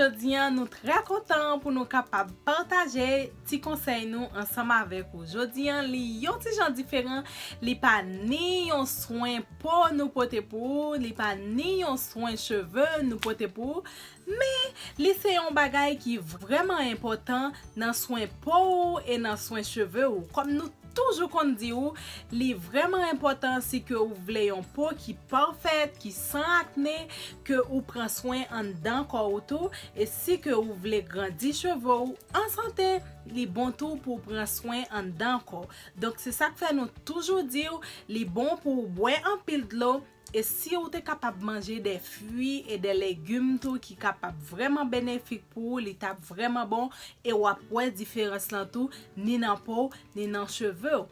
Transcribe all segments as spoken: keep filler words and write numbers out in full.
Jodi a, nou trè kontan pou nou kapab pataje ti konsèy nou ansanm avèk ou. Jodi a, li yon ti jan diferan, li pa ni yon swen po nou pote pou ou, li pa ni yon swen cheve nou pote pou ou, men li se yon bagay ki vrèman enpòtan nan swen po ou e nan swen cheve ou. Kòm nou toujou konn di ou, li vrèman enpòtan si ke ou vle yon po ki pafèt, ki san akne, ke ou pran swen anndan kò ou tou, e si ke ou vle grandi cheve ou an sante, li bon tou pou w pran swen anndan kò. Donk, se sa k fè nou toujou di w, li bon pou w bwè anpil dlo, e si ou te kapab manje de fwi e de legim tou ki kapab vrèman benefik pou ou, li t ap vrèman bon, e w ap wè diferans lan tou, ni nan po w, ni nan cheve w.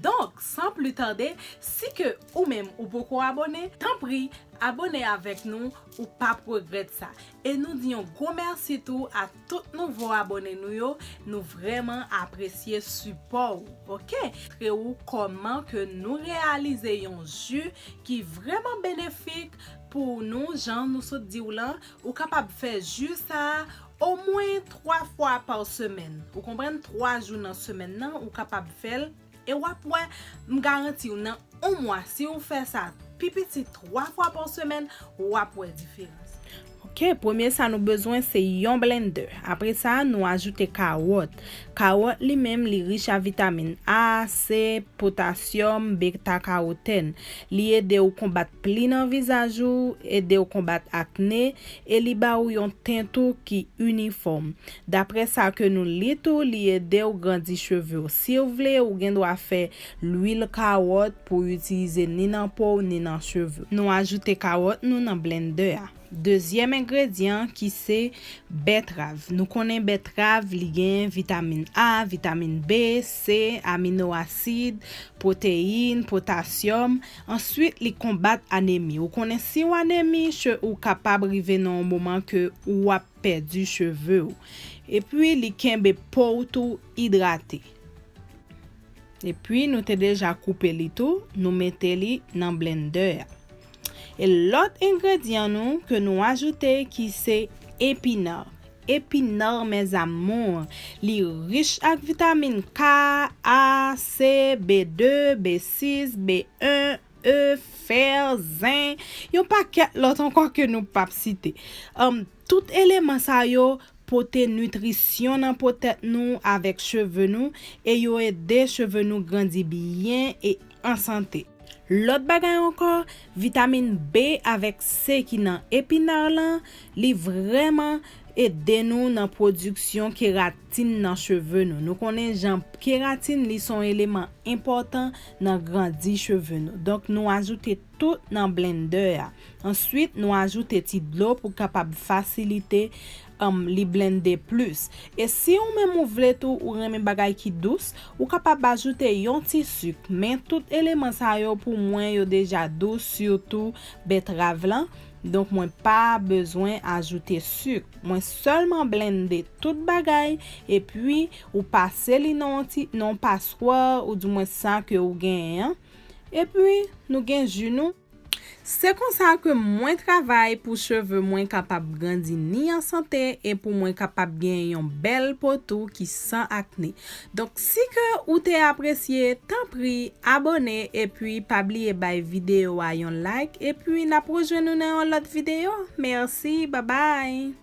Donk, san pli tande, si ke ou menm ou poko abòne, tanpri, abòne avèk nou, ou p ap regrèt sa. E nou di yon gwo mèsi tou a tout nouvo abòne nou yo, nou vrèman apresye sipò ou, oke? Montre ou kòman ke nou reyalize yon ji ki vrèman benefik pou nou, jan nou sot di w lan, ou kapab fè ji sa a omwen twa fwa pa semèn. Ou konprann? Twa jou nan semèn nan, ou kapab fè l. E w ap wè, m garanti w, nan yon mwa, si w fè sa pi piti twa fwa pa semèn, w ap wè diferans. Oke, premye sa nou bezwen se yon blendè. Apre sa, nou ajoute kawòt. Kawòt li menm, li rich a vitamin A, C, potasyòm, beta karotèn. Li ede w konbat pli nan vizaj ou, ede w konbat akne, e li ba ou yon tint ou ki inifòm. Daprè sa ke nou li tou, li ede w grandi cheve w. Si w vle, ou gen dwa fè lwil kawòt pou w itilize ni nan po w, ni nan cheve w. Nou ajoute kawòt nou nan blendè a. Dezyèm engredyan ki se bètrav. Nou konnen bètrav, li gen vitamin A, vitamin B, C, amino asid, pwoteyin, potasyòm. Answit, li konbat anemi. Ou konnen si w anemi, che-, ou kapab rive nan yon moman ke ou ap pèdi cheve w. Epi, li kenbe po w tou idrate. Epi, nou te deja koupe li tou, nou mete li nan blendè a. E lòt engredyan nou ke nou ajoute ki se epinar. Epinar, mes amours, li rich ak vitamin K, A, C, B de, B sis, B en, E, fè, zen, yon pakèt lòt ankò ke nou p ap site. Anm, tout eleman sa yo pote nitrisyon nan po tèt nou avèk cheve nou e yo ede cheve nou grandi byen e an sante. Lòt bagay ankò, vitamin B avèk C ki nan epinar lan, li vrèman ede nou nan pwodiksyon keratin nan cheve nou. Nou konnen jan keratin, li se yon eleman enpòtan nan grandi cheve nou. Donk, nou ajoute tout nan blendè a. Answit, nou ajoute ti dlo pou kapab fasilite, um, li blende plis. E si ou menm ou vle tou, ou renmen bagay ki dous, ou kapab ajoute yon ti sik. Men tout eleman sa yo pou mwen yo deja dous, sitou bètrav lan. Donk, mwen pa bezwen ajoute sik. Mwen sèlman blende tout bagay, epi ou pase li nan yon ti, nan yon paswa, oudimwen sa ke ou genyen an. Epi, nou gen ji nou. Se konsa ke mwen travay pou cheve mwen kapab grandi ni an sante e pou mwen kapab gen yon bèl po tou ki san akne. Donk, si ke ou te apresye, tanpri, abòne epi pa bliye bay videyo a yon like epi n ap rejwenn nou nan yon lòt videyo. Mèsi, babay!